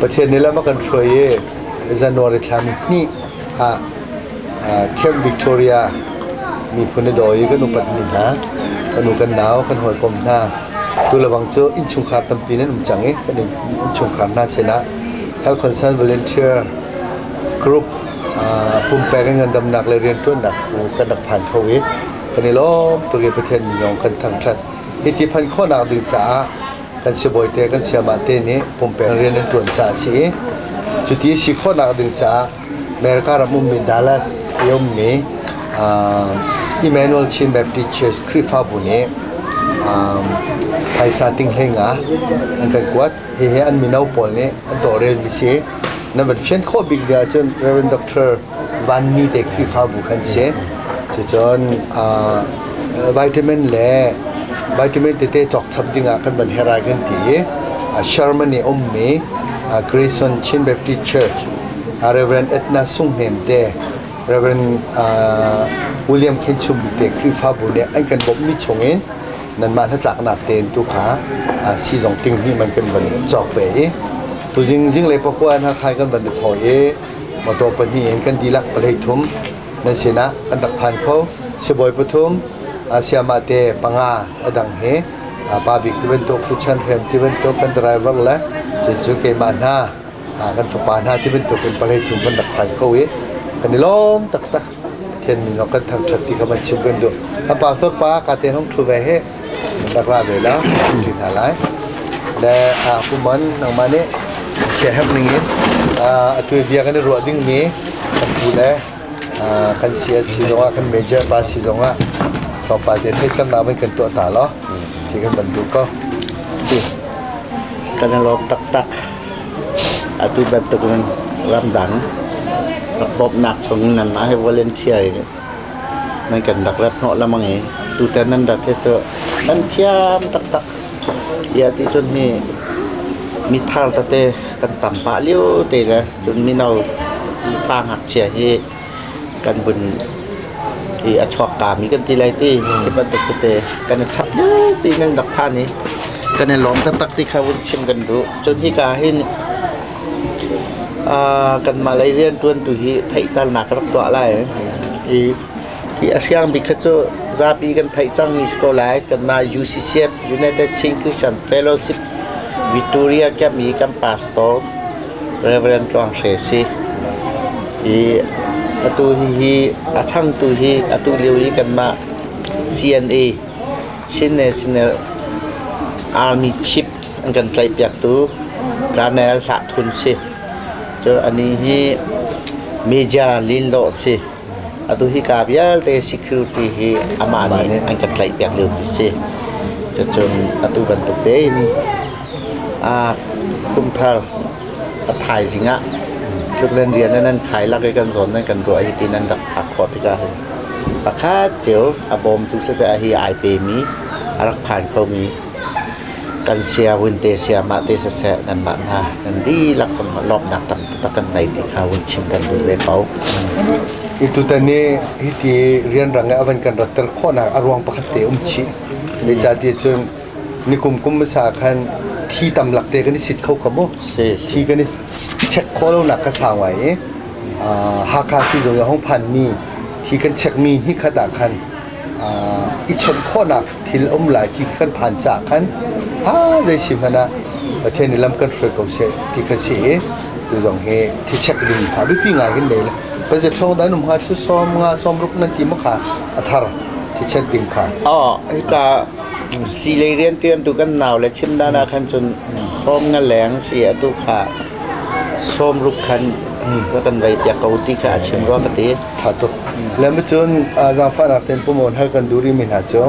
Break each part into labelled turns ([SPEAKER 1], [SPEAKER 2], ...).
[SPEAKER 1] Pathian nih lam a kan hruai i January thla ni hnih ah Camp Victoria miphun i dawi i kan upat mi hna, kan u kan nau, kan hawikom hna tu lebang cu innchungkhar tampi nan um cang i kan innchungkhar hna sinah Health Concern Volunteer Group pumpek in ngandamnak le rianṭuannak kan rak phan kho i kan i lawm tuk i Pathian min zong kan thangṭhat. Hiti phan khawhnak ding caah kan sibawi te kan sayamah te nih pumpek rian an ṭuan caah a si i cuti si khawhnak ding caah America ram ummi Dallas i ummi Emmanuel Chin Baptist Church Khrihfabu nih phaisa tinghlenga an kan kuat. Hihi an mino pawl nih an tawlrelmi si. Nan van fian khawh bik ding ahcun Reverend Dr. Van Mi te Khrihfabu khan si. Cucun vitamin le vitamin tete cawk chap dingah kan van herai kan ti i Sherman i ummi Grayson Chin Baptist Church Reverend Edna Sung Hnem te Reverend William Khen Chum te Khrihfabu nih an kan bawmhmi chungin nanmah hnatlaknak tein tu kha siizong ting hnih man kan van cawk ve i tuzing zinglei pakua hna khai kan van i thaw i motor pahnih in kan dihlak palei thum nan sinah kan rak phan kho. Sibawi pathum, sayamah te panga a dang hi pa bik ti bantuk Pu Chan Hrem ti bantuk kan driver le cu keimah hna kan fapa hna ti bantuk in palei thum kan rak phan kho i kan i lawm taktak. Pathian min kan thangṭhat ti kha van chim kan duh. A pastor pa ka te hong ṭhu ve hi rak ra ve la ṭi hna lai. Le puman nangmah nih siaherh ning in atu bia kan i ruah ding mi kan pu le kan CS si zongah kan major pa si zongah tlawmpal te theihternak van kan tuah ta law ti kan van duh ko.
[SPEAKER 2] Si kan i lawm taktak. Atu bantuk in ramdang rak bawmhnak chung nanmah he volunteer in nan kan rak rat hnawh lengmang i tutan nan rat hi cu nan thiam taktak. Ia ti cun hi mi thar tete kan tam pah lio te le cun mino fa ngakchia hi kan vun i a chuak kami kan ti lai ti hi bantuk tete kan i chap lio ti nan rak phan i kan i lawm taktak ti kha vun chim kan duh. Cun hika hin kanmah lei rianṭuantu hi theihternak ka rak tuah lai i hi a hriang bik kha cu zapi kan theih cangmi si ko lai. Kanmah UCCF United Chin Christian Fellowship Victoria camp i kan pastor Reverend Tluang Hre si. I atu hihi a ṭhangtu hi atu lio i kanmah CNA Chin National Army Chief an kan tlaihpiaktu Colonel Hlah Thun si. Cu anih hi Major Lin Law si. Atu hi ka vialte security hi amah nih an kan tlaihpiak lio mi si. Cucun atu bantuk tein a kumthar a thaizing ah tluklen rian nan khai lak i kan zawn nan kan ruah hi ti nan rak phak khawh tikah hin pakhat cio a bawmtu siseh hi ai pemi a rak phan khomi Kan sia vun te sia mah te siseh nanmah hna nan dihlak cungah lawmhnak tam taktak kan ngei ti kha vun chim kan duh ve ko.
[SPEAKER 1] Tutan ni hiti rianrang i a van kan ratter khawhnak a ruang pakhat te um chih. Zeicahtiah cun nikum kum hmasa khan thi tam lak te kan i sit kho kha mu. Thi kan i check khawh lonak kha sau ngai i Hakha sizung i a hung phanmi thi kan checkmi hi khat ah khan i chawnh khawhnak thil um lai ti kan phan caah khan zei si hmanh ah Pathian nih lam kan hruai ko seh ti kha si i tu zong hi thi check ding kha biapi ngai kan nei le pazet thong dan um hnga cu sawm nga sawm ruk nan ti ma kha a thar thi check ding kha.
[SPEAKER 2] Oh, hika si lei rian tian tu kan nau le chim dan ah khan cun sawm nga leng si atu kha sawm ruk khan kan vei piak ko ti kha a chim rua ka ti.
[SPEAKER 1] Tha tuk. Le mi cun zaangfahnak tein pumon hal kan duh rihmi hna cu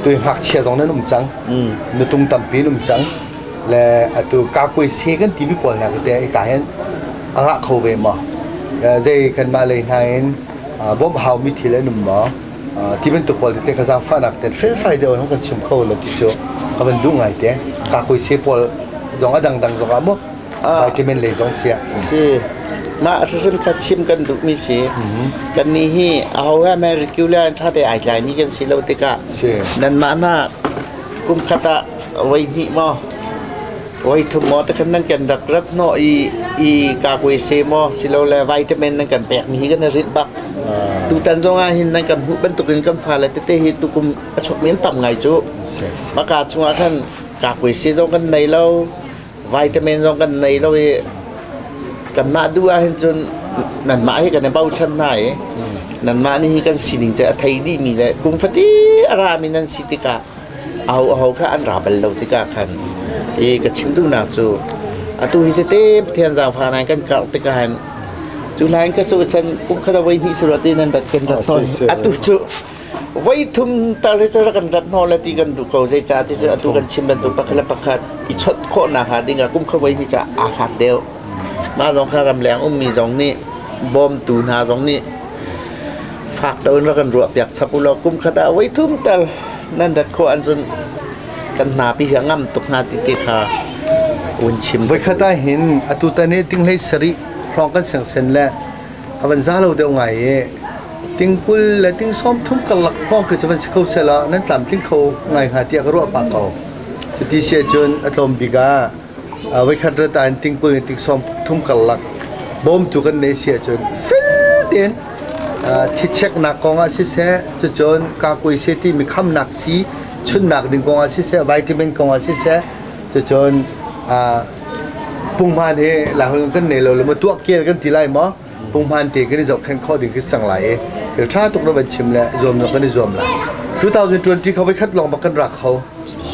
[SPEAKER 1] tui ngakchia zong nan um cang. Nutung tampi an um cang. Le atu kakui se kan timi pawl hna te ka hin a ngah kho ve ma? Zei kanmah lei hna in bawmh haumi thil an um maw? Ti bantuk pawl tete ka zaangfahnak tein felfai deuh in kan chim kho lo ti cu ka van duh ngai te. Kakui se pawl zong a dangdang zong ah mu vitamin lei zong siah.
[SPEAKER 2] Si. Mah hrimhrim kha chim kan duhmi si. Kannih hi aho he regular in ṭha te ai tlaimi kan si lo tikah
[SPEAKER 1] Si.
[SPEAKER 2] nanmah hna kum khat ah voi hnih maw? Voi thum maw te khan nan kan rak rat hnawh i i kakwe se maw silole vitamin nan kan pek mi hi kan i rinh bak. Tutan zong ah hin nan kan hmuh bantukin kan fale tete hi tukum a chok mi an tam ngai cu. Maka chungah khan kakwe se zong kan nei lo, vitamin zong kan nei lo i kanmah duh ah hin cun nanmah hi kan i bochan hna i nanmah nih hi kan sining cu a thei dih mi le kum fati a ra mi nan si tikah aho aho kha an ra bal lo tikah khan i ka chim duhnak cu atu hi tete Pathian zaangfah nai kan karh tikah hin cu hlain ka cu chan kum khat voi hnih sura ti nan rat kan rat tawn atu cu voi thum tal hi cu kan rat hnaw le ti kan duh ko zeicah ti cu atu kan chim bantuk pakhat le pakhat i chawt khawhnak hnga ding ah kum kha voi hnih ca aa hlat deuh mah zong kha ramleng ummi zong nih bawmtu hna zong nih fak lo in rak kan ruah piak chap u law kum khat ah voi thum tal nan rat khawh ahcun kan hnapi hi a ngam tuk hnga ti te kha un chim.
[SPEAKER 1] Voikhat ah hin atu tan hi tinglei sarih hrawng kan sengsen le a van za lo deuh ngai i tingkul le ting sawm thum karlak hrawng khi cu van si kho sehla nan tlamtling kho ngai hnga tiah ka ruah pah ko. Cuti si ahcun a tlawm bik ah voikhat rat ah in tingkul in ting sawm thum karlak bawmtu kan nei si ahcun fel tein thi cheknak kong ah siseh cucun kakui se timi khamnak si chunnak ding kong ah siseh vitamin kong ah siseh cucun punghman hi lahul kan nei lo le maw tuah kel kan ti lai maw punghman te kan i zohkhenh khawh ding khi sang lai i thil ṭha tuk na van chim le zuam kan i zuam lai 2020 kha voikhat lawng bak kan rak kho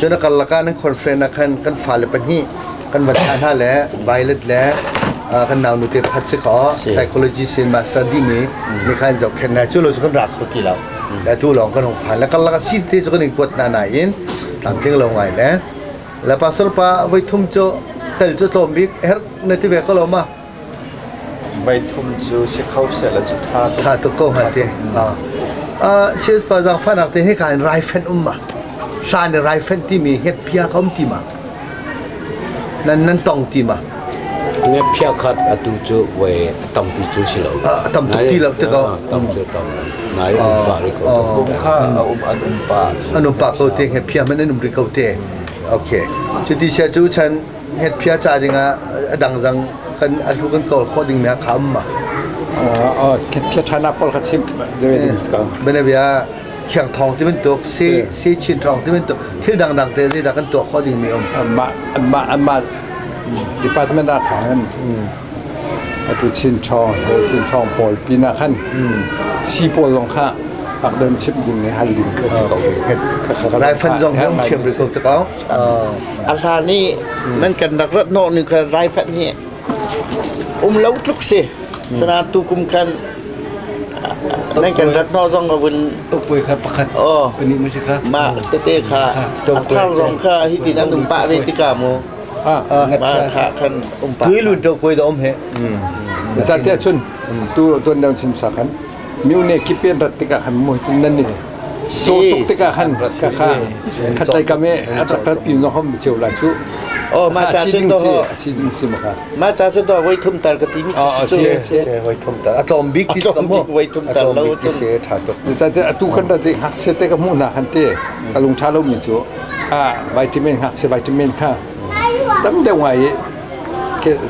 [SPEAKER 1] cun a karlak ah nan conference ah khan kan fale pahnih kan van thlah hna le Violet le kan nau nu te pakhat si kho psychology sin master dimi ni khan zohkhenh na cu lo cu kan rak kho ti lo le tu lawng kan hung phan le karlak ah si te cu kan in kuat hna nain tlamtling lo ngai le le pastor pa voi thum cu tel cu tlawm bik her na ti ve ko lo ma
[SPEAKER 3] Meithum cu si kho sehlaw cu ṭha tuk.
[SPEAKER 1] Ṭha tuk ko hnga ti. CS pa zaangfahnak te hika in raifen um ma? Hlan i raifen timi hngekphia ka um ti ma? Nan nan tong ti ma?
[SPEAKER 4] Ngekphia khat atu cu voi a tampi cu si lo.
[SPEAKER 1] A tam tuk ti lo te ko.
[SPEAKER 4] Tam cu tam. Nai um pa ri ko.
[SPEAKER 3] Kum kha a um an um pa.
[SPEAKER 1] An um pa ko te ngekphia man an um ri ko te. Okay. Cuti sia cu chan hngetphia ca dingah a dang zang kan a hlu kan kawl khawh ding mi a kham ma.
[SPEAKER 5] Hngetphia ṭhana pawl kha chim
[SPEAKER 1] Benabia khiang thawng ti bantuk se se chin thawng ti bantuk thil dangdang te zeidah kan tuah khawh ding mi um.
[SPEAKER 5] Anmah anmah anmah department ah khan atu chin ṭhawng he chin ṭhawng pawl pinah khan si pawl zong kha pak deuh chim ding le hal ding kha si ko.
[SPEAKER 1] Raifan zong hi um thiam rih ko takau.
[SPEAKER 2] A hlan i nan kan rak rat hnawh ni kha raifan hi um lo tluk si. Sana tu kum khan nan kan rat hnawh zong ka vun
[SPEAKER 6] Tukpui kha pakhat
[SPEAKER 2] oh
[SPEAKER 6] pahnih mu si kha.
[SPEAKER 2] mah tete kha a thar zong kha hi tin an um pah ve tikah mu ma kha khan um pah.
[SPEAKER 1] Tui lun ṭokpui da um he.
[SPEAKER 5] Ca tiah cun tu tuan deuh chim sa khan miune kipen rat tikah khan mu nan ni caw tuk tikah khan ka kha khatlei kam i a rak rat pi no hom cheu lai chu
[SPEAKER 2] Oh ma cha
[SPEAKER 5] si
[SPEAKER 2] cun to
[SPEAKER 5] si ding si ma kha
[SPEAKER 2] ma cha cun to voi thum tar ka ti mi
[SPEAKER 1] si si voi thum tar a tlawm bik ti
[SPEAKER 2] ka mo voi thum tar lo
[SPEAKER 1] cun si tha tuk
[SPEAKER 5] ca te atu kan rat hak se te ka mu na khan te ka lung tha lo mi chu a vitamin hak se vitamin kha tam deuh ngai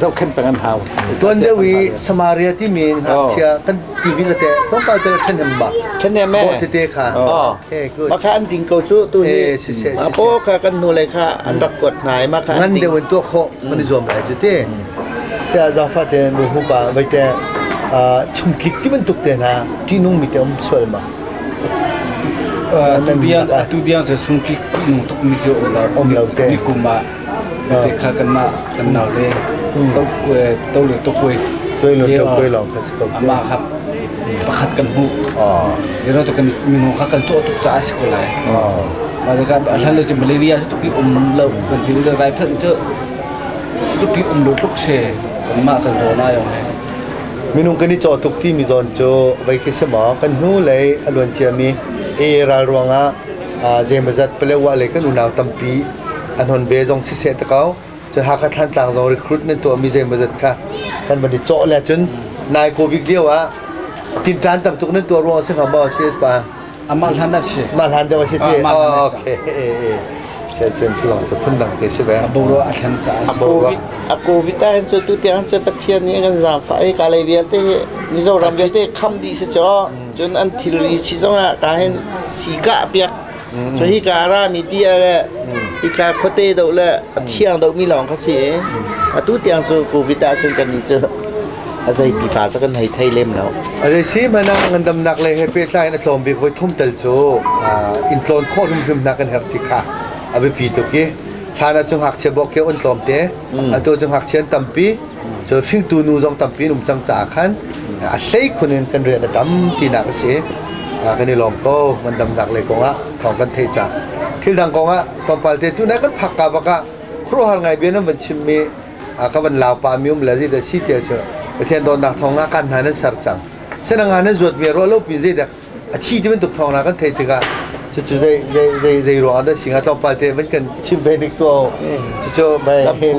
[SPEAKER 5] zohkhenh peng an hau.
[SPEAKER 1] Tuan deuh i Samaria timi ngakchia kan TV ka te tlawmpal te ṭhahnem ba.
[SPEAKER 2] Ṭhahnem e.
[SPEAKER 1] Bawh tete kha.
[SPEAKER 2] Okay, good. Maka an ding ko cu tu hi.
[SPEAKER 1] Si si si.
[SPEAKER 2] Po kha kan nu le kha an rak kuat hna i maka
[SPEAKER 1] ngan deuh in tuah khawh kan i zuam lai cu te. Sia zaangfa te nu hu pa vai te chungtlik ti bantuk te hna ṭihnung mi te um sual ma.
[SPEAKER 6] Tu diang cu sungtlik nung tuk mi cu um lo.
[SPEAKER 1] Um lo te.
[SPEAKER 6] Ni kum ah Te kha kanmah kan nau le to le to kuai
[SPEAKER 1] toi lo to kuai lawng kha si ko
[SPEAKER 6] amah kha pakhat kan hmuh you know kan minung kha kan cawh tuk caah si ko lai mah ka hlan le cu malaria cu tupi um lo kan ti le rifle cu tupi um lo tluk se kanmah kan zawn ai he
[SPEAKER 1] minung kan i cawh tuk ti mi zawn cu vai khi si maw kan hnu lei a luan cia mi e ral ruangah zeimawzat Palewa lei kan unau tampi an hon ve zong siseh te ko. Cun Hakha Thlantlang zong recruit nan tuahmi zeimawzat kha kan van i cawh le cun nai COVID lio ah tinṭan tam tuk nan tuah ruang a si hnga maw CS pa?
[SPEAKER 6] Amah hlan ah si.
[SPEAKER 1] Mah hlan deuh a si ti. Okay. Siacun cu lawng cu phundang te si ve.
[SPEAKER 6] A boruak a thlen caah a si.
[SPEAKER 1] Boruak.
[SPEAKER 2] A COVID ah hin cu tu tiang cu Pathian nih a kan zaangfah i ka lei vialte hi Mizoram vialte kham dih si caw. Cun an thilri si zongah ka hin si kah piak. Cu hi ka ra mi ti le hi ka khuate do le a thiang do mi lawng kha si. Atu tiang cu COVID ah cun kan nih cu a zei pipa cu kan hei thei lem lo.
[SPEAKER 1] A si hmanh ah ngandamnak lei he pehtlai in a tlawm bik voi thum tal cu inn tlawn khawh hrimhrim hna kan herh ti kha a biapi tuk i hlan ah cu ngakchia bawk khi on tlawm te atu cu ngakchia an tampi cu hringtu nu zong tampi an um cang caah khan a hlei khun in kan rian a tam tinak a si. Kan i lawm ko ngandamnak lei kong ah thawng kan theih cang. Thil dang kong ah tlawmpal te tu nai kan phak ka bak ah khuaruahhar ngai bia nan van chimmi ka van lau pa mi um le zeidah si tiah cu Pathian dawtnak thawng ah kan hna nan ser cang. Senang ah nan zuat mi ruah lo pi zeidah a thi ti bantuk thawng na kan theih tikah cucu zei zei zei zei ruang ah dah si hnga tlawmpal te van kan chim ve nik tu cucu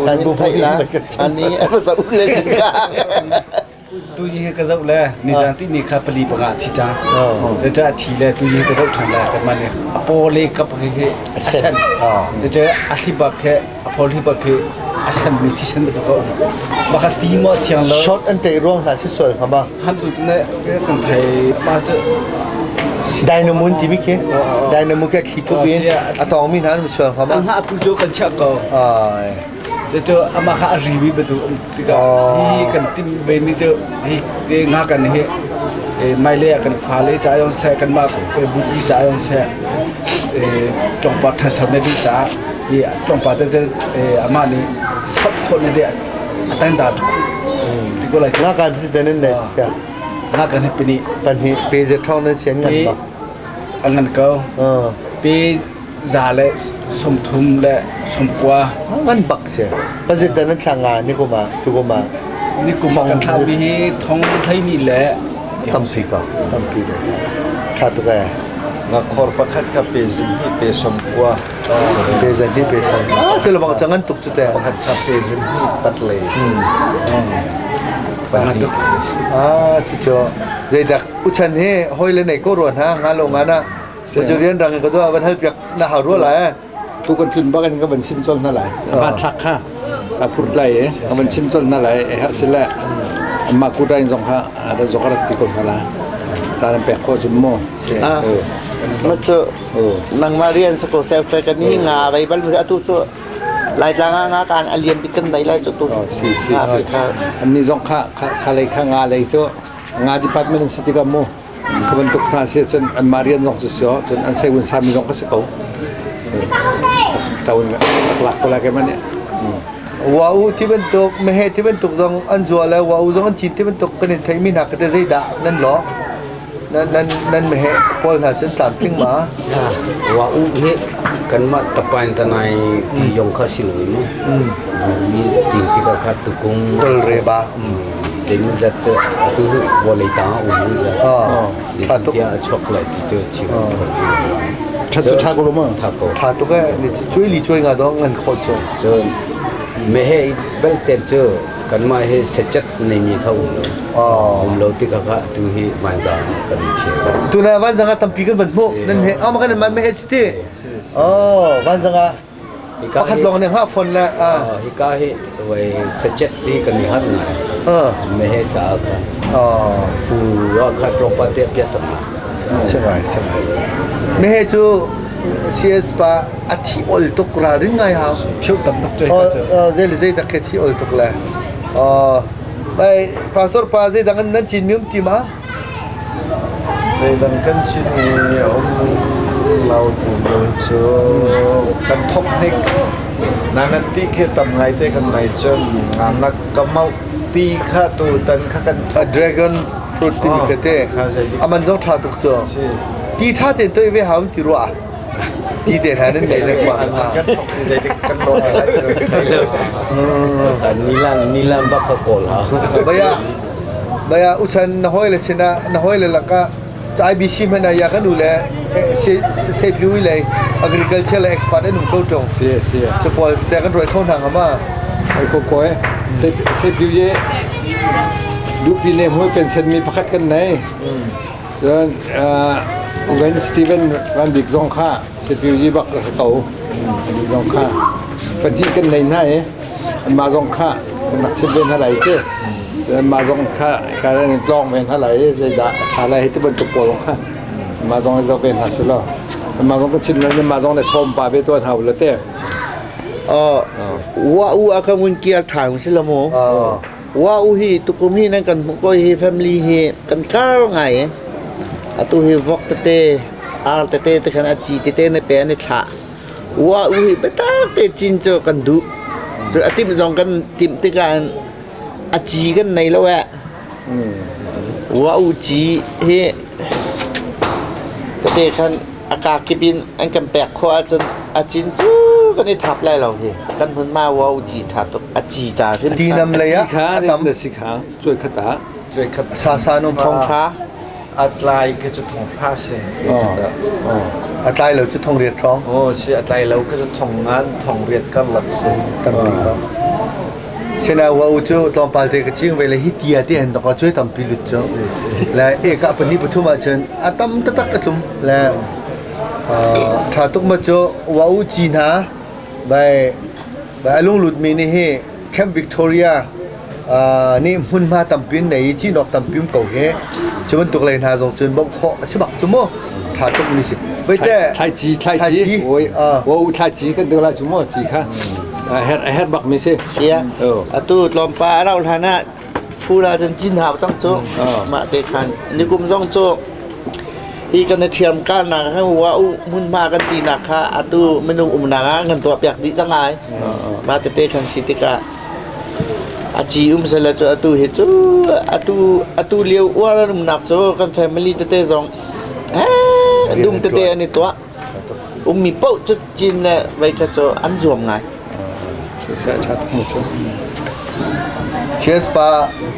[SPEAKER 2] kan bu theih la ani a za u le sin ka
[SPEAKER 6] Tu hi ka zoh le nizan ti ni kha pali panga thi cang. Cucaah thi le tu hi ka zoh than le kan mah nih a paw le kap he he a sen. Cucaah a hlibak he a phol hibak he a sen mi thisen bantuk a um. Baka ti maw thiang lo.
[SPEAKER 1] Shot an teih ruang hna si sual hnga ma?
[SPEAKER 6] Han tu ne kan thei ma cu
[SPEAKER 1] Dynamo timi khi Dynamo khi a thli tuk in a tawng mi hna an sual hnga ma?
[SPEAKER 6] An hngah tu cu kan chiah ko. Cucu amah kha a rimi bantuk um tikah hi kan timh ve mi cu hi te nga kan hi mailei ah kan fale ca yong seh kanmah bupi ca yong seh tlawmpal ṭhanso na ding caah hi tlawmpal te cu amah nih sap khawh na deh a tangda ti ko lai.
[SPEAKER 1] Nga kan si den in nei sia.
[SPEAKER 6] Nga kan hi pini.
[SPEAKER 1] Pahnih pe ze thong nan sian ngan ba.
[SPEAKER 6] An ngan ko. Pe za le 30 le 90.
[SPEAKER 1] Ngan bak si. Pazit dan an thla nga ni kuma tu kuma.
[SPEAKER 6] Ni kuma kan thla mi hi thong hlei ni le
[SPEAKER 1] tampi ko tampi ko tha tuk e.
[SPEAKER 3] Nga khor pakhat kha pe zin hi pe som kua.
[SPEAKER 1] Pe zin hi pe som. Ah, te lawang chang an tuk chu te.
[SPEAKER 3] Pakhat kha pe zin hi pat le.
[SPEAKER 1] Ngan tuk. Ah, chu cho. Zeidak uchan he hoi le nei ko ruan ha nga lo nga na. Majorian rang ka do van hal piak na hau ro lai.
[SPEAKER 5] Tu kan tlun bak in ka van sim chol na lai. Ba thlak kha a phut lai e. Ka van sim chol na lai e har sile. Ma ku dain zong ha da zong rat pi ko na la. Caan pek ko chun mo.
[SPEAKER 2] Ah. Ma cu nangmah rian sa ko sel che kan ni nga vai bal atu cu Laitlang ah nga kan a lian bik kan nei lai cu tu.
[SPEAKER 5] Si si si. An ni zong kha kha lei kha nga lei cu nga department an si tikah mu Ka bantuk hna si cun anmah rian zong cu si cun an seiwun sami zong ka si ko. Taun lak ko lai ke man
[SPEAKER 1] Wa u ti bantuk mehe ti bantuk zong an zua le wa u zong an cin ti bantuk kan in theimi hna kha te zeidah nan lo nan nan nan mehe pawl hna cun tlamtling ma
[SPEAKER 4] Wa u hi kanmah tapain tanai ti yong kha si lo mu. Mi cin ti ka kha tukung
[SPEAKER 1] tol re ba
[SPEAKER 4] Demu zat cu atu vawlei tang a um za.
[SPEAKER 1] Tha tuk.
[SPEAKER 4] Tiah a chuak lai ti cu chim
[SPEAKER 5] Tha cu tha ko lo ma?
[SPEAKER 4] Tha ko.
[SPEAKER 1] Tha tuk eh ni cuai li cuai nga dong ngan kho cu.
[SPEAKER 4] Cun mehe belte cu kanmah hi sechet neimi kha um lo. Um lo ti kha kha tu hi vanzang kan thiam.
[SPEAKER 1] Tuna vanzang ah tampi kan van hmuh. Nan he ama kan man mehe si ti. Oh vanzang ah Pakhat lawng nih hngah phone le
[SPEAKER 4] hika hi wei sachet ti kan i har ngai. Mehe ca kha. Fu wa kha tlawmpa te pia tam.
[SPEAKER 1] Singai singai. Mehe cu CS pa a thi ol tuk ralrin ngai hau.
[SPEAKER 6] Phiu tam tuk choi ka cu.
[SPEAKER 1] Zei le zei dak ke thi ol tuk le. Bai pastor pa zei dang nan chin mi um ti ma?
[SPEAKER 3] Zeidang kan chimmi a um lo tu lio hi cu kan thawk hnik. Nangan ti khi tam ngaite kan nei cun na ka mauh ti kha tutan kha kan thawk.
[SPEAKER 1] A dragon fruit timi kha te. Aman zong ṭha tuk cu. Ti ṭha tein toi ve hau ti rua. Ti te hna nan nei dek ma.
[SPEAKER 3] Kan thawk ni zeitik kan lawh lai cu.
[SPEAKER 4] Nilan nilan bak ka kawl ha.
[SPEAKER 1] Baya Baya uchan na hawile sinah na hawile lakah IBC hmanh ah ya kan u le save lei agriculture le expert an um ko ṭung.
[SPEAKER 5] Si si.
[SPEAKER 1] Cu pawl te kan ruai kho hna hnga ma?
[SPEAKER 5] Ai ko ko eh. Save ye dupi ne hmui pension mi pakhat kan nei. Cun Uven Steven Van Bik zong kha CPU bak ka ko. Zong kha pahnih kan nei hna i anmah zong kha kan rak chimh ve hna lai ti. Anmah zong kha kan in tlawng ve hna lai i zeidah a ṭha lai hi ti bantuk pawl zong kha anmah zong in zoh ve hna seh law anmah zong kan chimh lo anmah zong nih sawm pa ve tuah hna u law te.
[SPEAKER 2] Wa u a kan vun kial ṭhan si lo mu. Wa u hi tukum hi nan kan hmuh ko hi family hi kan kar ngai i atu hi vok tete ar tete te khan a ci tete na pe an i thlah. Wa u hi biatak te cin cu kan duh. Cu a timh zong kan timh tikah a ci kan nei lo eh. Wa u ci hi tete khan a kakip in an kan pek khawh ahcun a cin cu kan i thap lai lo hi. Kan hmunhma wa u ci tha tuk a ci ca hrim
[SPEAKER 1] Tinam lei ah
[SPEAKER 5] a
[SPEAKER 1] a tam.
[SPEAKER 5] Na si kha cuai khat ah.
[SPEAKER 3] Cuai khat
[SPEAKER 1] Sa sa no
[SPEAKER 2] thong hra.
[SPEAKER 3] A tlai khi cu thong hra si cuai khat ah.
[SPEAKER 1] A tlai lo cu thong riat hrawng.
[SPEAKER 3] Oh si a tlai lo khi cu thong ngan thong riat karlak si.
[SPEAKER 1] Tampi ko. Sina wa u cu tlawmpal te ka cing ve le hi tia te han dok cuai tampi lut cu. Le eka pahnih pathum ahcun a tam taktak ka tlum. Le tha tuk ma cu wa u ci hna bai bai a lunglut mi nih hi Camp Victoria nih hmunhma tampi in nei i cinawk tampi um ko hi cu bantuk lei hna zong cun bawmh khawh a si bak cu mu tha tuk mi si Veite
[SPEAKER 5] Thlaici thlaici oi wo u thlaici kan deu lai cu mu ci kha a her a her bak mi si.
[SPEAKER 2] Sia atu tlawmpa a rauh hlan ah fura cun cin hau cang cu mah te khan nikum zong cu hi kan i ṭhiam kalnak khan wa u hmunhma kan tinak kha atu minung umnak ah kan tuah piak dih cang ai mah tete khan si tikah a ci um sela cu atu hi cu atu atu lio uar an umnak cu kan family tete zong dum tete an i tuah ummi paoh cu cin le vei kha cu an zuam ngai.
[SPEAKER 1] CS pa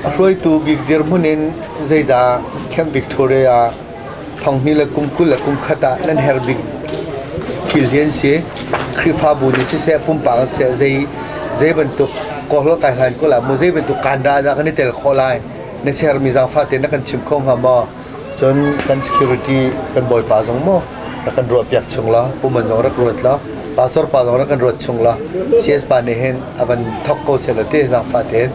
[SPEAKER 1] a hruaitu bik dirhmun in zeidah Camp Victoria thonghnih le kum 20 le kum khat ah nan herh bik thil hi an si. Khrihfabu nih siseh pumpak an siseh zei zei bantuk kawhlo kai hlan ko la mu zei bantuk kan dah kan i tel khawh lai na sermi zaangfah tein na kan chim kho hnga maw? Cun kan security kan bawipa zong maw rak kan ruahpiak chung la, puman zong rak ruat la, pastor pa zong rak kan ruat chung la. CS pa nih hin a van thok ko seh la ti zaangfah tein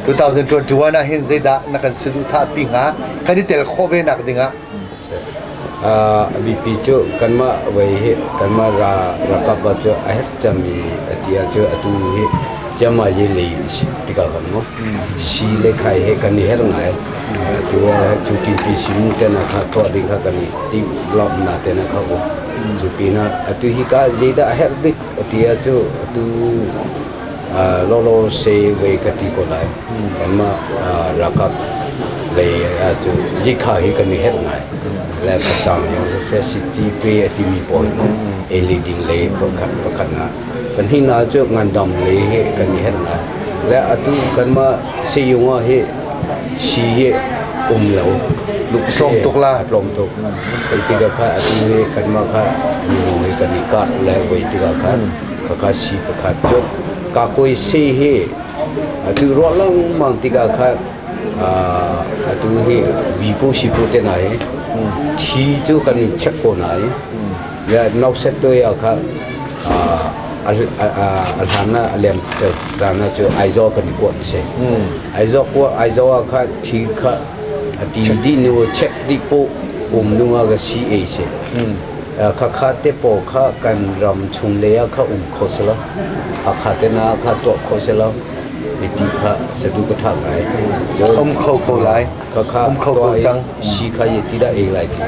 [SPEAKER 1] 2021 ah hin zeidah na kan saduhthah pi hnga kan i tel khawh ve nak ding ah?
[SPEAKER 4] A bipi cu kanmah vei hi kanmah ra rakap cu a herh cemmi a ti ahcun atu hi ciama ye lei si tikah kan mu si le khai he kan i herh ngai. Atu ah cu tinpi simu te na kha tuah ding kha kan i timh lawmh na te na kha um. Cu pinah atu hi ka zeidah a herh bik a ti ahcun atu lawlaw se vei ka ti ko lai. Kanmah ralkap lei ahcun yikha hi kan i herh ngai. Le facang zong siseh city pe a timi pawl hi ei le ding lei pakhat pakhat na kan hi na cu ngandam lei hi kan i herh ngai. Le atu kanmah seyung ah hi si hi um lo luk
[SPEAKER 1] tlawm tuk la
[SPEAKER 4] tlawm tuk. Ei tikah kha atu hi kanmah kha minung hi kan i kah le voi tikah khan khakha si pakhat cu kakoi se hi atu ruah lengmang tikah khan atu hi vipo sipo te na hi thi cu kan i check ko na i ya nauset to ya kha a hlan na a lem zan na cu Aizawl kan i kuat si Aizawl kuat Aizawl ah kha thi kha a ti di nu check di po um nu ga CA si Khakha te pawl kha kan ram chung lei ah kha um kho selaw, Hakha te na kha tuah kho selaw, ti kha sadu ka tha ngai.
[SPEAKER 1] Um kho ko lai.
[SPEAKER 4] Khakha
[SPEAKER 1] um kho ko cang.
[SPEAKER 4] Si kha ye ti dah ei lai ti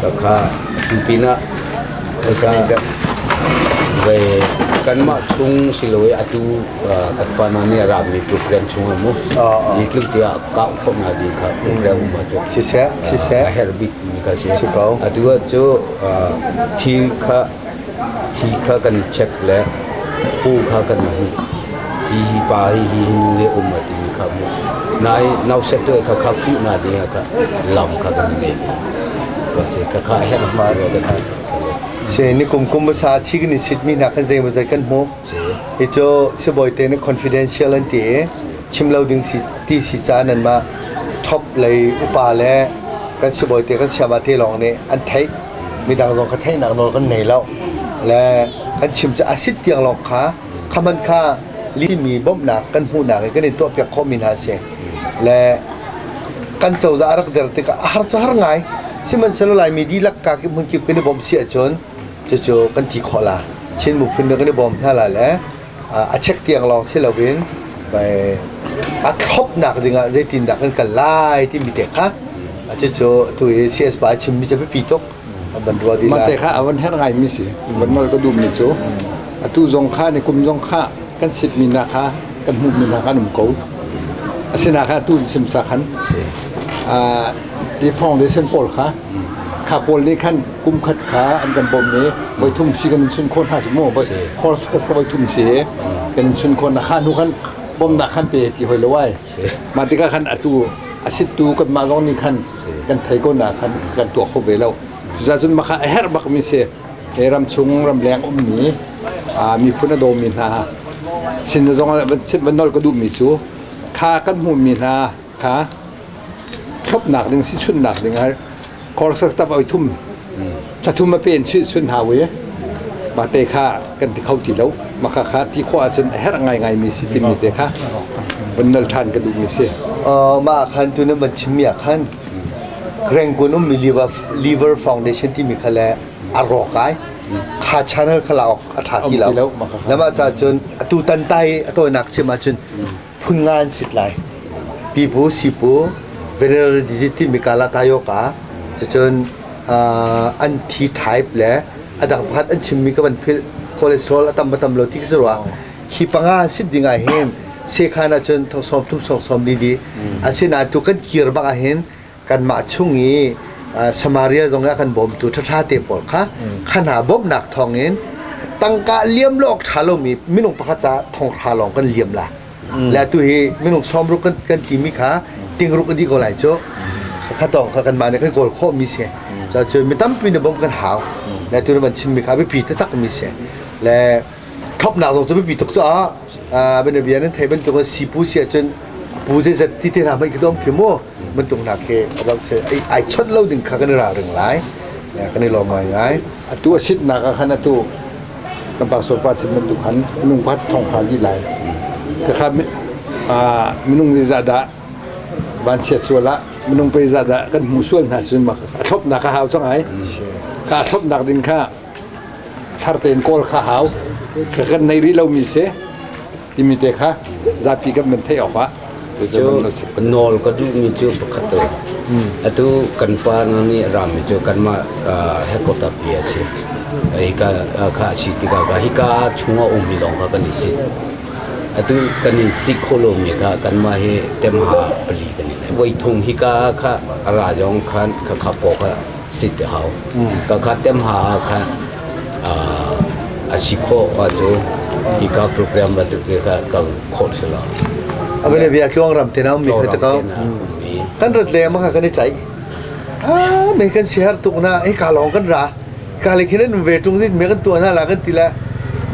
[SPEAKER 4] Khakha tu pinah khakha ve kanmah chung siloi atu kan pa na nih a rami program chung ah mu ni tluk tiah kau khawh na ding kha program um ahcun
[SPEAKER 1] siseh siseh
[SPEAKER 4] a herh bik mi kha si
[SPEAKER 1] si ko
[SPEAKER 4] atu ah cu thi kha thi kha kan i check le pu kha kan hmu hi hi pa hi hi nu he um a timi kha mu nai nauset tu kha kha ku na ding kha lam kha kan nei wa se kha kha herh ma kan
[SPEAKER 1] se ni kum kum sa thi kan i sit mi hna kan zei maw zei kan hmu Hi cu sibawi te nih confidential an ti i chim lo ding si ti si ca nanmah top lei upa le kan sibawi te kan siama te lawng nih an theih. Midang zong ka theihnak nawl kan nei lo. Le Kan chim cu a sit tiang lawng kha khaman kha limi bawmhnak kan hmuhnak i kan in tuahpiak khawhmi hna a si. Le kan cozah a rak der tikah a har cu har ngai. Sihmanhsehlaw Laimi dihlak ka kip hmun kip kan i bawmh si ahcun cucu kan ti khawh la. Chin miphun nih kan i bawm hna la le a chek tiang lawng si loin a thlopnak dingah zeitindah kan kal lai timi te kha cucu tu i CS pa a chimmi cu biapi tuk ban rua di
[SPEAKER 5] Mah te kha a van herh ngaimi si van nawl ka duhmi cu atu zong kha ni kum zong kha kan sitmi hna kha kan hmuhmi hna kha an um ko asina kha tu sim sa khan i foundation pawl kha kha pawl nih khan kum khat kha an kan bawmh i voi thum si kan chun khawh hna cu mu course khat kha voi thum si kan chun khawh na kha hnu khan bawmnak khan pe ti hoi lo ai mah tikah khan atu a sittu kanmah zong nih khan kan thei ko na khan kan tuah kho ve lo cucaah makha a herh bak mi si he ram chung ramleng ummi miphun a dawmi hna sin zong van nol ka duhmi cu kha kan hmuhmi hna kha thlopnak ding si chunnak ding ah khorsak tap oi thum thla thum a pen chi chun hau i mah te kha kan ti kho ti lo maka kha ti khawh ahcun a herh ngaingai mi si timi te kha vun nal ṭhan ka duhmi si.
[SPEAKER 1] Mah khan tu nan van chimmi ah khan Rangoon ummi Liver Foundation timi kha le a rawk ai kha channel kha la awk a ṭha ti lo. Namah ca cun atu tan tai a tawinak chim ahcun phun nga an sit lai. Pipu, sipu, venereal disease timi kala tayoka, cucun an thi type le a dang pakhat an chimmi ka van philh cholesterol a tam a tam lo ti ka si rua. Khi panga an sit ding ah hin sekhan ahcun thong sawm thum sawm sawm li di. Asinain tu kan kir bak ah hin kanmah chung i Samaria zong ah kan bawmtu ṭhaṭha te pawl kha kha hna bawmhnak thawngin tangka liam lo awk ṭha lomi minung pakhat ca thong hra lawng kan liam la. Le atu hi minung sawmruk kan, kan timi kha tingruk a dih ko lai cu. Kha tawng kha kanmah nih kan kawl khawhmi si. Cun mi tampi na bawmh kan hau. Le tu na van chimmi kha biapi taktak mi si. Le thlopnak zong cu biapi tuk caah bianabia nan thei bantuk sipu si ahcun pu zeizat ti te hna hmanh khi dom khi mu bantuk hna khi ai chawnh lo ding kha kan i ralring lai kan i lawm ngaingai.
[SPEAKER 5] Atu a sitnak ah khan atu kan pastor pa sin bantuk khan minung pakhat thong hra dih lai. Khakha minung zeizah dah vanchiat sual ah minung pei zah dah kan hmu sual hna cun a thlopnak a hau cang ai. Ka thlopnak ding kha thar tein kawl kha hau. Kan nei rih lomi si. Timi te kha zapi kan van theih awk ah
[SPEAKER 4] Cu nawl ka duhmi cu pakhat tu. Atu kan pa na nih rami cu kanmah headquarter pi a si. Hika kha a si tikah ka hika chung a ummi lawng kha kan i sit. Atu kan i sit kho lomi kha kanmah hi temha pali kan i nei. Voi thum hika kha a ra zong khan kha kha paw kha sit te hau. Ka kha temha khan a si khawh ahcun hika program bantuk te kha kal khawh si lo.
[SPEAKER 1] Abene bia tluang ram te na ummi kha te ko. Kan rat le ma kha kan i chaih. Ah me kan si har tuk na e ka lawng kan ra. Ka le khin an ve tung zit me kan tuah na la kan ti le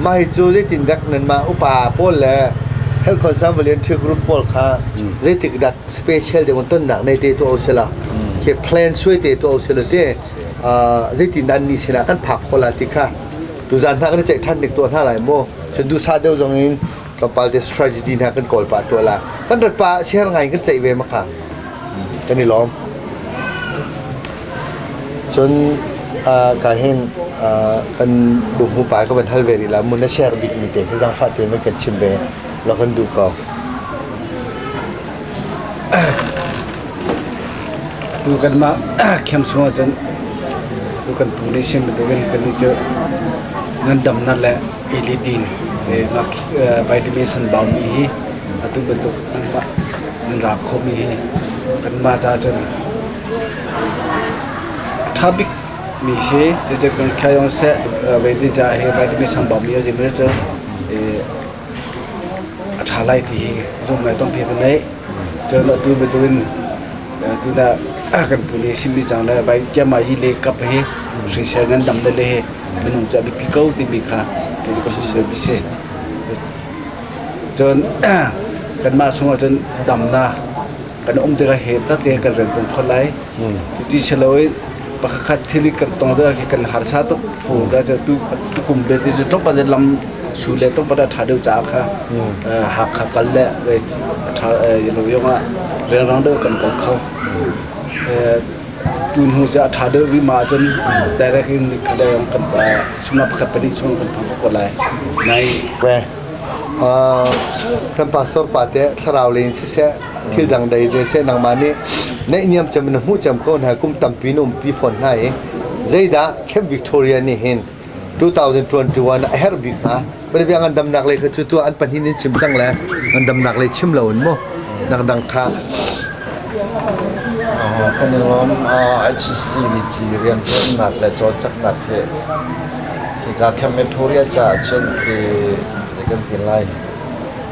[SPEAKER 1] ma hi cu zeitin dak nan ma upa pawl le health concern volunteer group pawl kha zeitik dak special de ton nak nei te tu o sela ke plan suai te tu o sela te zeitin dah ni sinah kan phak khawh la ti kha tuzan hna kan i ceih ṭhan nik tuah hna lai mu cun duhsah deuh zong in tlawmpal te strategy hna kan kawl pah tuah la kan rat pa share ngai kan ceih ve ma kha kan i lawm cun ka hin kan bumhu pa ka van hal ve rih la mun na share bik mi te zangfah te man kan chim ve lo kan duh ko.
[SPEAKER 6] Tu kanmah camp chung ahcun tu kan pu nih sim bantukin kannih cu ngandamnak le ei-le-din vitamin sanbaumi hi atu bantuk nangmah nan raak khawhmi hi kanmah caah cun a ṭha bikmi si. Cucu kan khyayong seh vitamin hi vitamin sanbaumi a si cu a ṭha lai ti hi zumhnak tampi ka ngei. Cun atu bantukin tuna kan pu nih chimmi cang le vai kiama hi le kap hi hrisel ngandam le le minung cu a biapi ko timi kha kei cu ka hmu ti si. Cun kanmah chungah cun damnak kan um tikah he tate kan rian tung kho lai. Cuti si lo in Pakhat thil kan tong deuh khi kan harsa tuk fu da cu tu kum be ti cu tlawmpal lam su le tlawmpal a ṭha deuh caah kha Hakha kal le ṭha lo yong ah rianrang deuh kan kal kho. Tu hnu cu a ṭha deuh rih ma ahcun direct in kha le kan chungah pakhat pahnih chung kan phang ko lai. Nai
[SPEAKER 1] Kan pastor pa te thlarau len siseh thil dang dei te seh nangmah nih naihniam cem na hmuh cem ko hna kum tampi na umpi fawn hna i zeidah Camp Victoria nih hin 2021 a herh bik hnga bia ngandamnak lei kha cu tu an pahnih in chim cang le ngandamnak lei chim lo in mu dangdang kha
[SPEAKER 3] Kan i lawm HCBC rianṭuannak le cawlcanghnak hi hika Camp Victoria caah cun khi zei kan ti lai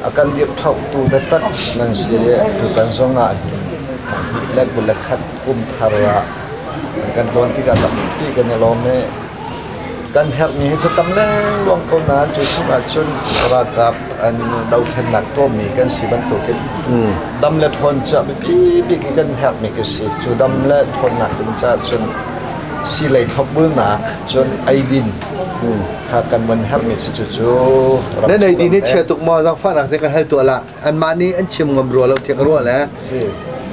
[SPEAKER 3] a kan dirhṭhohtu taktak nan si i tutan zong ah hin le 21 kum thar ah kan tlawn tikah tampi kan i lawm i kan herhmi hi cu tam lengluang ko nain cu chungah cun ralkap an dothlennak tuahmi kan si bantukin dam le ṭhawn cu a biapi bik i kan herhmi ka si. Cu dam le ṭhawnnak ding caah cun silei thlopbulnak cun eidin kha kan van herhmi si cucu
[SPEAKER 1] Nan eidin hi chia tuk maw zangfahnak te kan hal tuah la anmah nih an chim ngam rua lo tiah ka ruah le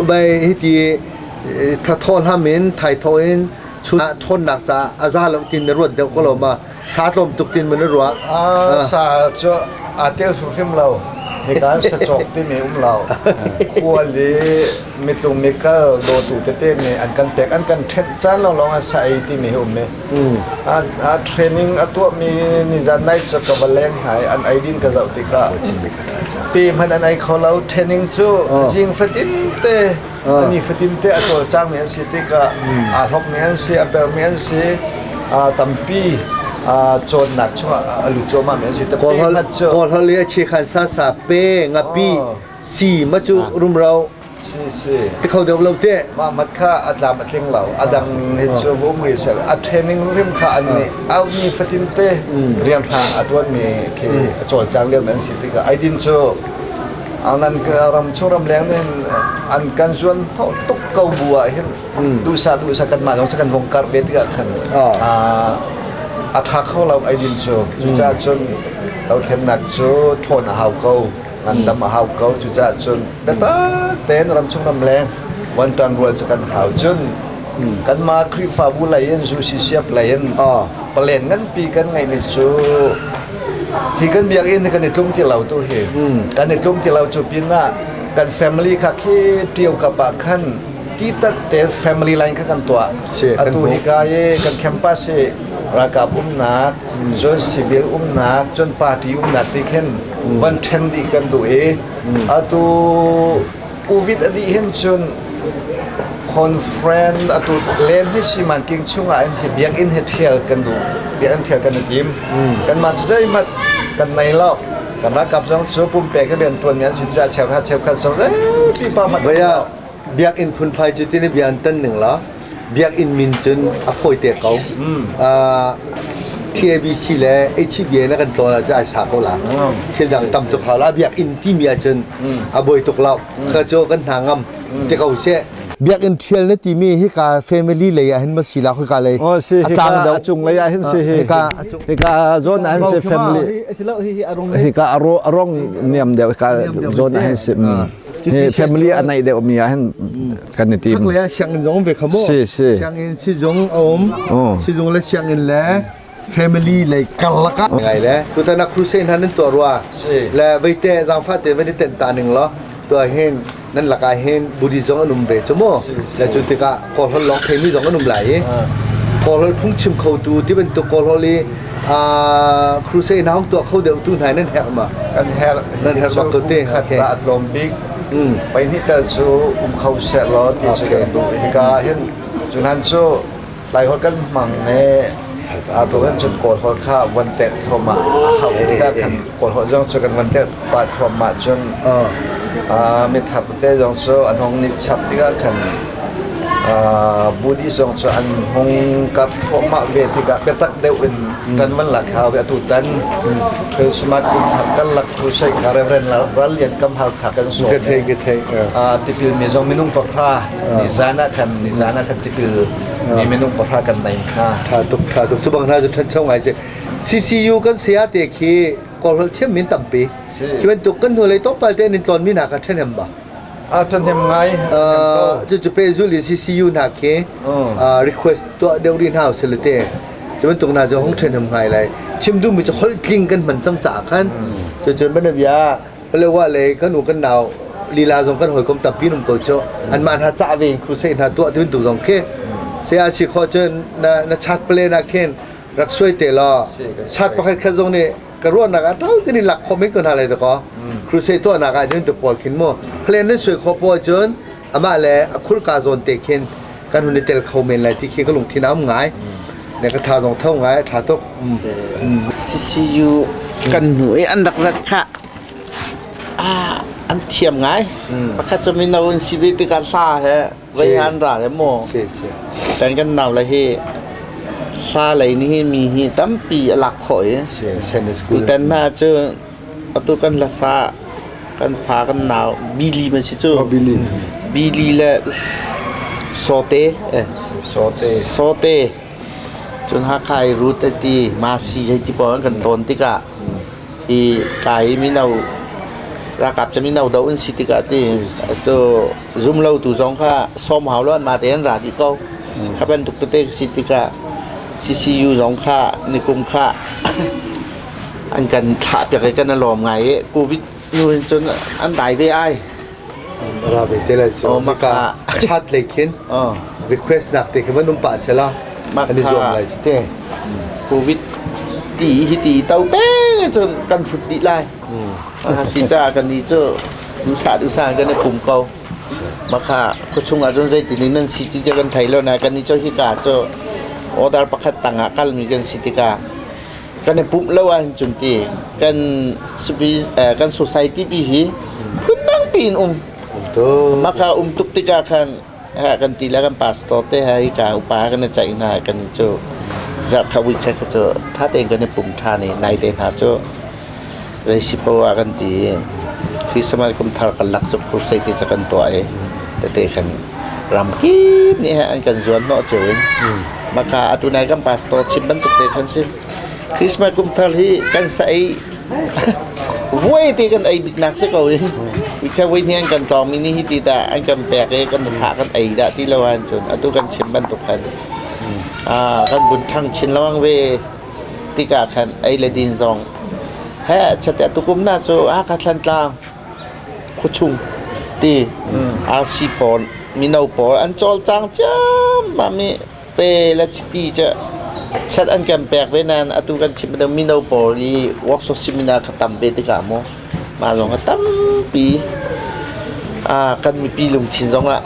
[SPEAKER 1] bai hiti thathaw hlam in thaithaw in chun ah ṭhawnnak caah a za lo tin na ruat deuh ko lo ma sa tlawm tuk tin man na ruah
[SPEAKER 3] Sa cu aa tel hrimhrim lo hika sa cawk timi um lo khual i mitlung mikal dawtu tete nih an kan pek an kan ṭhenh caan lawnglawng ah sa ei timi hi um i a training a tuahmi nizan nai cu ka va leng hna i an eidin ka zoh tikah pe hmanh an ei kho lo training cu zing fatin te ni fatin te a cawlcangmi an si tikah aa hlokmi an si a permi an si tampi cawnnak chungah a lut cuahmah mi an si te pe hmanh cu
[SPEAKER 1] Kawlhol i a chikhan sa sa pe ngapi si ma cu rumro
[SPEAKER 3] Si si.
[SPEAKER 1] Ti kho deuh lo te.
[SPEAKER 3] Mah mat kha a tlam a tling lo. A dang hi cu um ri sel. A training rim kha an nih au ni fatin te rian hrang a tuan mi khi a cawlcang lio an si tikah aidin cu nan ram chung ram leng nin an kan zuan tho tuk ko bu ah hin duhsa duhsa kan mah zong kan vong kar ve tikah khan a tha kho lo aidin cu cucaah cun dothlennak cu thawn a hau ko ngandam a hau ko cucaah cun biatak tein ramchung ramleng wanṭan rual cu kan hau cun kanmah Khrihfabu lei in UCCF lei in palen nganpi kan ngeihmi cu hi kan biakinn hi kan i tlum ti lo tu hi kan i tlum ti lo cu pinah kan family kha khi ṭio kap ah khan titat te family line kha kan tuah atu hika i kan campus hi ralkap umnak cun civil umnak cun party umnak ti khin van ṭhen dih kan duh i atu covid a dih hin cun conference atu len hi siman king chungah in hi biakinn hi thial kan duh biakinn thial kan i tim kanmah cu zeihmanh kan nei lo kan ralkap zong cu pumpek in rian tuan mi an si caah cheukhat cheukhat zong zeipi pa hmanh
[SPEAKER 1] Vaya biakinn phunphai cu tini bia an tan ning la biakinn min cun a fawi te ko. TABC le HBA na kan tlawn ahcun ai sa ko la. Thil dang tam tuk hau la biakinn timi ahcun a buai tuk lo. Ka cu kan hna ngam te ko seh. Biakinn thial na timi hika family lei ah hin ma si la khoi lei
[SPEAKER 3] Oh si
[SPEAKER 1] a tlang
[SPEAKER 3] hika a cung lei ah hin si hi
[SPEAKER 1] hika
[SPEAKER 3] hika zawn ah hin si family hika a rong niam deuh hika zawn ah hin si hi family a naih deuh mi ah hin kan i tim.
[SPEAKER 1] Chaklei ah sianginn zong ve kha mu.
[SPEAKER 3] Si si.
[SPEAKER 1] Sianginn sizung a um. Sizung le sianginn le family lei karlak ah ngai le tutan ah crusade hna nan tuah rua.
[SPEAKER 3] Si.
[SPEAKER 1] Le veite zangfa te van i tenh ta ning law tuah hin nan lakah hin Buddhist zong an um ve cu mu. Le cu tikah Kawlholh lawng theimi zong an um lai i Kawlholh phungchim khotu ti bantuk Kawlholh i crusade hna hong tuah kho deuh tu hna nan herh ma?
[SPEAKER 3] Kan herh.
[SPEAKER 1] Nan herh bak ko te.
[SPEAKER 3] Khat a tlawm bik. Pahnih tal cu um kho seh law ti cu kan duh. Hika ah hin cu hlan cu Laiholh kan hmang i atu hin cun Kawlholh kha van tek thluahmah a hauh tikah khan Kawlholh zong cu kan van tek pah thluahmah cun mithar tete zong cu an hung ni chap tikah khan Buddhist zong cu an hung kap thluahmah ve tikah biatak deuh in kan van lak hau atu tan Christmas kum thar kan lak crusade kha Reverend Ral Lian Kam Halkha kan sawm.
[SPEAKER 1] Ka thei, ka thei.
[SPEAKER 3] Tipil mi zong minung pahra nizan ah khan nizan ah khan tipil Mi minung pahra kan nei hna.
[SPEAKER 1] Tha tuk tha tuk cu bang hna cu ṭhancho ngai si. CCU kan saya te khi Kawlholh thiam min tampi. Khi bantuk kan hnulei tlawmpal te in tlawn mi hna kha ṭhahnem ba.
[SPEAKER 3] A ṭhahnem ngai.
[SPEAKER 1] Cucu pehzul in CCU hna khi request tuah deuh rih hna usih te. Cu bantuk hna cu hung ṭhahnem ngai lai. Chim duhmi cu holh tling kan hman cang caah khan. Cucun banabia Palewa le kan u kan nau lila zong kan hawikom tampi um ko cu. Anmah hna cah ve in crusade hna tuah ti bantuk zong khi. Saya si khawh cun na na chat plan ah khin rak suai te law chat pakhat khat zong nih ka ruahnak ah ṭau kan in lak khawh men ko hna lai dakaw crusade tuahnak ah cun tu pawl khin mu plan nan suai khawh pawl cun amah le a khurka zawn te khin kan hun i tel kho men lai ti khi ka lungthin a um ngai ne ka tha zong tho ngai a ṭha tuk.
[SPEAKER 2] CCU kan hnu i an rak rat kha an thiam ngai. Pakhat cu mino an si ve tikah hla he Voi an ra le maw?
[SPEAKER 1] Si si.
[SPEAKER 2] Kan kan nau le hi hla lei nih hin mi hi tampi a lak khawh i.
[SPEAKER 1] Si Sunday school.
[SPEAKER 2] Tutan hna cu atu kan hlasa kan fa kan nau Billy man si cu.
[SPEAKER 5] Oh, Billy.
[SPEAKER 2] Billy le Sote eh
[SPEAKER 3] Sote.
[SPEAKER 2] Sote cun Hakha i Ruth ti Masi hei ti pawl an kan tlawn tikah i kai mino ralkap cu mino do an si tikah ti so zum lo tu zong kha sawm hau lo anmah tein ra dih ko. Kha bantuk tete si tikah CCU zong kha nikum kha an kan thlah piak i kan i lawm ngai i COVID nu hin cun an dai ve ai.
[SPEAKER 1] Ra ve te lai cu.
[SPEAKER 2] Oh, maka
[SPEAKER 1] chat lei khin
[SPEAKER 2] oh.
[SPEAKER 1] request nak te khi van um pah sela an i zuam lai te.
[SPEAKER 2] COVID ti hi ti to peng cun kan hrut dih lai. Si ca kan ni cu duhsah duhsah kan i pum ko. Makha khuachung ah cun zeitin in nan si ti cu kan thei lo na kan ni cu hika cu order pakhat tang ah kalmi kan si tikah kan i pumh lo ahhin cun ti kan kan society pi hi phundang piin um. Makha um tuk tikah khan ha kan ti le kan pastor te ha hika upa kan i ceih hna kan cu zarh week kha cu tha tein kan i pum than i nai te hna cu zei si poah kan ti Christmas kum thar kan lak cu crusade te kan tuah i tete khan ram kip nih an kan zuan hnawh cio in maka atu nai kan pastor chim bantuk te khan si Christmas kum thar hi kan sa ei Vuai te kan ei bik nak si ko i i kha voi hnih an kan tlawng mi nih hi ti dah an kan pek i kan thah kan ei dah ti lo ahcun cun atu kan chim bantuk khan kan vun ṭhang chin lengmang ve tikah khan ei le din zong he chate tukum na cu Hakha Thlantlang khuachung ti RC pawl mino pawl an cawlcang ciammam i Pe le chiti cu chat an kan pek ve nain atu kan chim bantuk mino pawl i workshop seminar kha tam ve tikah mu mah zong kha tampi kan mipi lungthin zong ah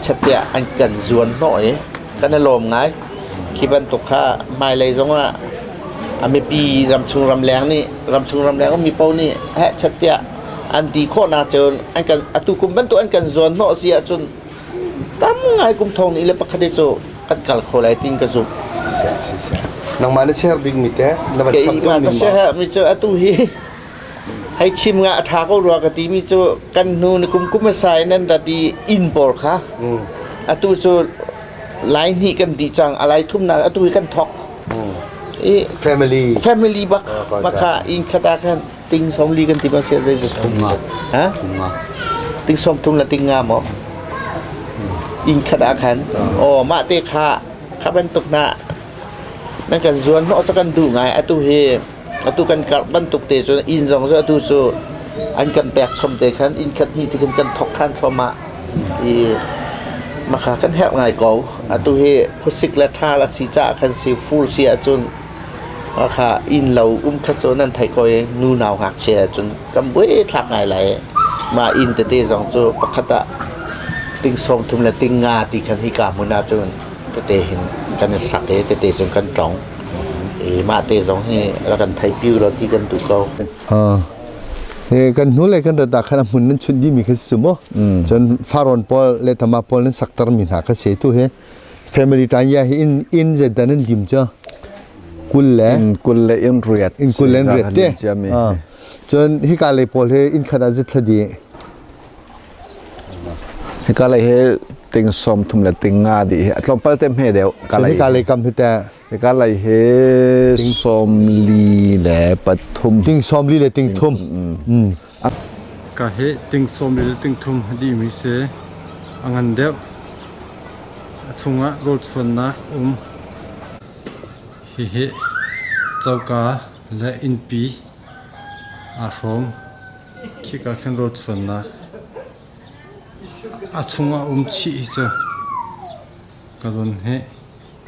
[SPEAKER 2] chat tiah an kan zuan hnawh i kan i lawm ngai. Khi bantuk kha hmailei zong ah a mipi ramchung ramleng nih ramchung ramleng ummi paoh nih heh chat tiah an ti khawhnak cun an kan atu kum bantuk an kan zuan hnawh si ahcun Tam ngai kum thong ni le pakhat hi cu kan kal kho lai tin ka zumh.
[SPEAKER 1] Nangmah na share bik mi te na van chap tuk
[SPEAKER 2] mi ma. Mi cu atu hi hei chim nga a tha ko rua ka ti mi cu kan hnu ni kum kum asai nan rat i inn pawl kha atu cu lai hnih kan di cang a lai thum nak atu hi kan thok i
[SPEAKER 1] family
[SPEAKER 2] family bak baka inn khata khan ting som li kan ti ba sia zei
[SPEAKER 4] thum nga
[SPEAKER 2] ha ting som thum la ting nga maw inn khat ah khan oh mah te kha kha bantuk na nan kan zuan hnawh cu kan duh ngai atu hi atu kan karh bantuk te cu inn zong cu atu cu an kan pek chom te khan inn khat hnih ti khan kan thok than thluahmah i makha kan herh ngai ko atu hi khuasik le tha la si caah khan si fur si ahcun Hakha inn lo um kha cu nan theih ko i nu nau ngakchia cun kan buai thlak ngai lai. Mah inn tete zong cu pakhat ah ting sawm thum le ting nga ti khan hika hmun ah cun tete hin kan i sak i tete cun kan tlong. I mah te zong hi rak kan thei piu lo ti kan duh ko.
[SPEAKER 1] Kan hnu le kan rat ah khan a hmun nan chunh dihmi kha si mu. Cun Faron pawl le Tama pawl nan sakter mi hna kha se tu hi. Family tan ya hi in in zeidan an lim cu 20 le
[SPEAKER 3] in 20 le in riat
[SPEAKER 1] in 20 le in riat te cun hika lei pawl hi inn khat ah zit thla di
[SPEAKER 3] hika lei hi. Ting 30 le ting nga di hi tlawmpal te hme deuh
[SPEAKER 1] ka lei ka lei kam hi te
[SPEAKER 3] ka lei hi 43.
[SPEAKER 1] Ting 40 le ting thum.
[SPEAKER 7] Ka hi ting 40 le ting thum di mi si a ngan deuh. A chungah rawl chuannak um. Hihi coka le innpi aa hrawm. Khika khin rawl chuannak a chungah um chih hi cu ka zawn hi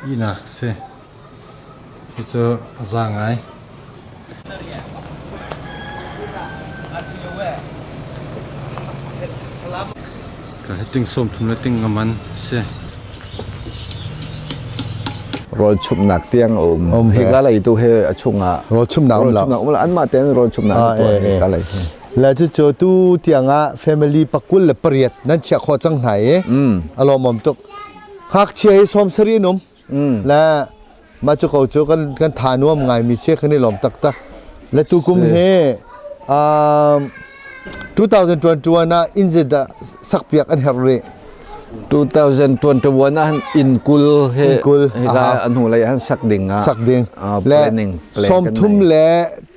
[SPEAKER 7] ihnak a si. Hi cu a za ngai. Ka hi ting 30 le ting nga man a si.
[SPEAKER 3] Rawl chumhnak tiang a um.
[SPEAKER 1] Um
[SPEAKER 3] Hi ka lei tu he a chungah
[SPEAKER 1] rawl chumhnak um lo.
[SPEAKER 3] Rawl chumhnak um lo. Anmah tein rawl chumhnak
[SPEAKER 1] Ah,
[SPEAKER 3] tuah
[SPEAKER 1] eh,
[SPEAKER 3] hi
[SPEAKER 1] eh.
[SPEAKER 3] ka lei hi.
[SPEAKER 1] Le cucu tu tiang ah family 28 nan chiah khawh cang hna i a lawmawm tuk. Ngakchia hi 70 an um. Le mah cu ko cu kan kan tha nuam ngai mi si kan i lawm taktak. Le tu kum hi 2021 ah inn zeidah sakpiak an herh rih?
[SPEAKER 3] 2021 ah inn 20 he
[SPEAKER 1] Inn 20,
[SPEAKER 3] hika
[SPEAKER 1] aha.
[SPEAKER 3] an hnu lei han sak ding ah
[SPEAKER 1] Sak ding. Le
[SPEAKER 3] planning plan
[SPEAKER 1] sawm
[SPEAKER 3] kan
[SPEAKER 1] thum
[SPEAKER 3] nei.
[SPEAKER 1] le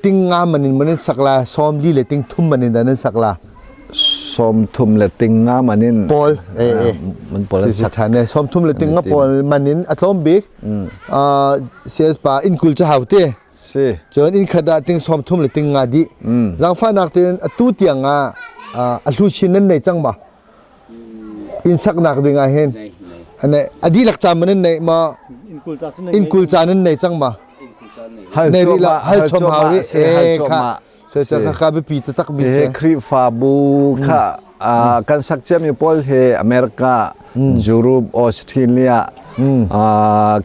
[SPEAKER 1] ting nga man in man in sak la, 40 le ting thum man in dan in sak la.
[SPEAKER 3] 30 le ting nga man in
[SPEAKER 1] Pawl eh eh
[SPEAKER 3] man pawl
[SPEAKER 1] si
[SPEAKER 3] an
[SPEAKER 1] si
[SPEAKER 3] sak
[SPEAKER 1] than e 30 le ting nga
[SPEAKER 3] An i tim.
[SPEAKER 1] pawl man in a tlawm bik. CS pa inn 20 cu hau te.
[SPEAKER 3] Si.
[SPEAKER 1] Cun inn khat ah ting 30 le ting nga dih. Zaangfahnak tein atu tiang ah a hlu chin nan nei cang ma? Inn saknak ding ah hin ane a dihlak caan man nan nei ma? Inn 20 caan nan nei cang ma?
[SPEAKER 3] Hal
[SPEAKER 1] Nei rih lo,
[SPEAKER 3] cuahmah,
[SPEAKER 1] hal chom hau rih.
[SPEAKER 3] si, hal
[SPEAKER 1] Eh, kha.
[SPEAKER 3] cuahmah.
[SPEAKER 1] So
[SPEAKER 3] Si.
[SPEAKER 1] kha kha biapi taktak mi
[SPEAKER 3] Hi
[SPEAKER 1] si.
[SPEAKER 3] Khrihfabu kha kan sak ciami pawl hi America, Europe, Australia,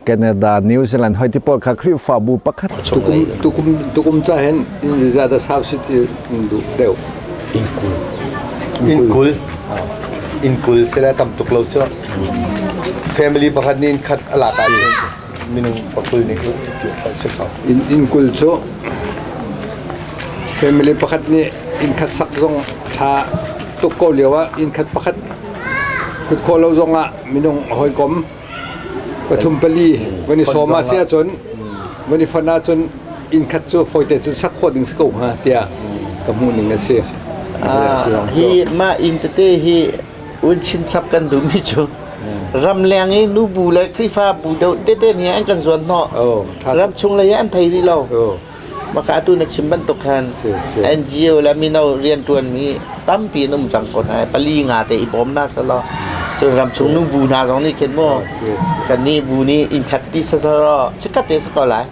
[SPEAKER 3] Canada, New Zealand hoi ti pawl kha Khrihfabu pakhat
[SPEAKER 5] Tukum tukum tukum ca hen in za da sau si ti duh deuh.
[SPEAKER 1] Inn 20. Inn 20 sila tam tuk lo cu. Family pakhat nih inn khat a lak ahcun minung pakul nih ti si kho.
[SPEAKER 5] Inn inn 20 cu family pakhat nih inn khat sak zong tha tuk ko lio ah inn khat pakhat thut khawh lo zong ah minung hawikom pathum pali van i sawm ah si ahcun van i fonh ahcun inn khat cu fawite cun sak khawh ding si ko hnga tiah ka hmuh ning a si.
[SPEAKER 2] Hi mah inn tete hi un chinchap kan duhmi cu ramleng i nubu le Khrihfabu deuh tete nih an kan zuan hnawh. Ram chung lei an thei rih lo. Maka atu na chim bantuk khan NGO le mino rianṭuanmi tampi an um cang ko hna. Pali nga te i bawm na selaw cun ramchung nu bu hna zong nih khin mu kan nih bu nih inn khat ti sasaro chikkhat te si ko lai.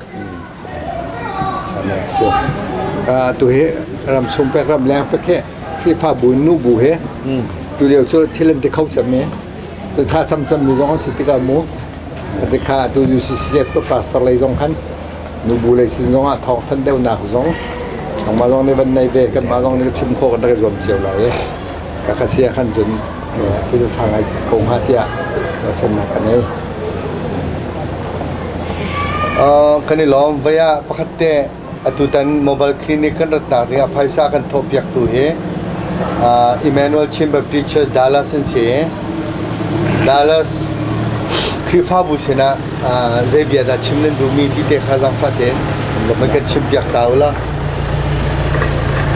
[SPEAKER 5] Tu hi ramchung pek ramleng pek he Khrihfabu nu bu he tu lio cu thil an ti kho cem mi cu tha cham cham mi zong an si tikah mu tikha tu UCCF pastor lei zong khan Nubu lei sin zongah thawng thanh deuhnak zong nangmah zong nih van nei ve kanmah zong nih chim khawh kan rak i zuam cio lai i ka kha sia khan cun thil ṭha ngai ko hnga tiah ruahchannak ka nei.
[SPEAKER 1] Kan i lawm. Voi ah pakhat te atutan mobile clinic kan ratnak dingah phaisa kan thawhpiaktu hi Emmanuel Chin Baptist Church Dallas an si. Dallas Khrihfabu sinah zei bia dah chim nan duhmi ti te kha zaangfah tein van kan chimpiak ta u law.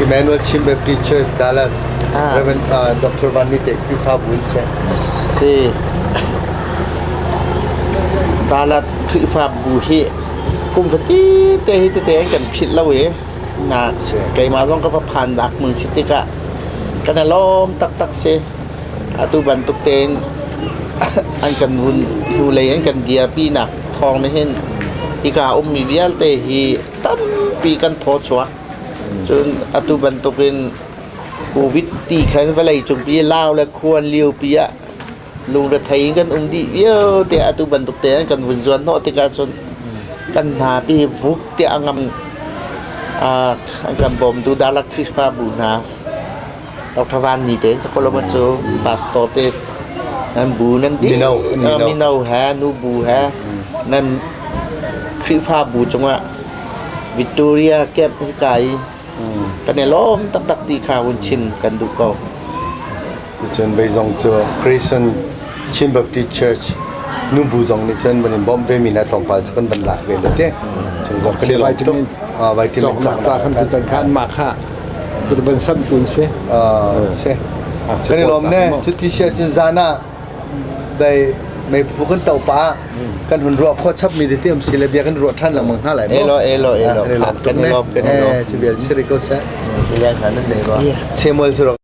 [SPEAKER 1] Emmanuel Chin Baptist Church Dallas Reverend Dr. Van Ni te Khrihfabu in si.
[SPEAKER 2] Si. Dallas Khrihfabu hi kum fatin te hi tete an kan philh lo i na keimah zong ka va phan nak mun si tikah kan i lawm taktak si. Atu bantuk tein an kan vun hnulei an kan dirpinak thawng nih hin hika ummi vialte hi tampi kan thaw chuak. Cun atu bantukin COVID ti khan vawlei cungpi lau le khuan liopi ah lungrethei in kan um dih vialte atu bantuk tein kan vun zuan hnawh tikah cun kan hna pi vuk tiah a ngam an kan bawmtu Dallas Khrihfabu hna Dr. Van Ni te sakolom cu pastor te nan bu nan di
[SPEAKER 1] Mino, mino.
[SPEAKER 2] mino he nu bu he nan Khrihfabu cungah Victoria camp hi kai kan i lawm taktak ti kha hun chim kan duh ko.
[SPEAKER 1] Cun bei zong cu Grayson Chin Baptist Church nubu zong nih cun van in bawmh ve mi na tlawmpal cu kan van lak ve le te. Cu zong kan i lawm tuk.
[SPEAKER 5] Vitamin
[SPEAKER 1] Ah, vitamin
[SPEAKER 5] cawknak ca khan tutan kha an mah kha van sam tun si.
[SPEAKER 1] Ah, si. Kan i lawm ne. Cuti si ahcun zan ah bei meiphu kan to pa kan hun ruah khawh chap mi tete um si le bia kan ruah ṭhan lengmang hna lai
[SPEAKER 2] maw? Elo elo elo.
[SPEAKER 1] Kan i lawm
[SPEAKER 2] kan i lawm.
[SPEAKER 1] Eh, cu vial siri ko seh. Samuel cu rak.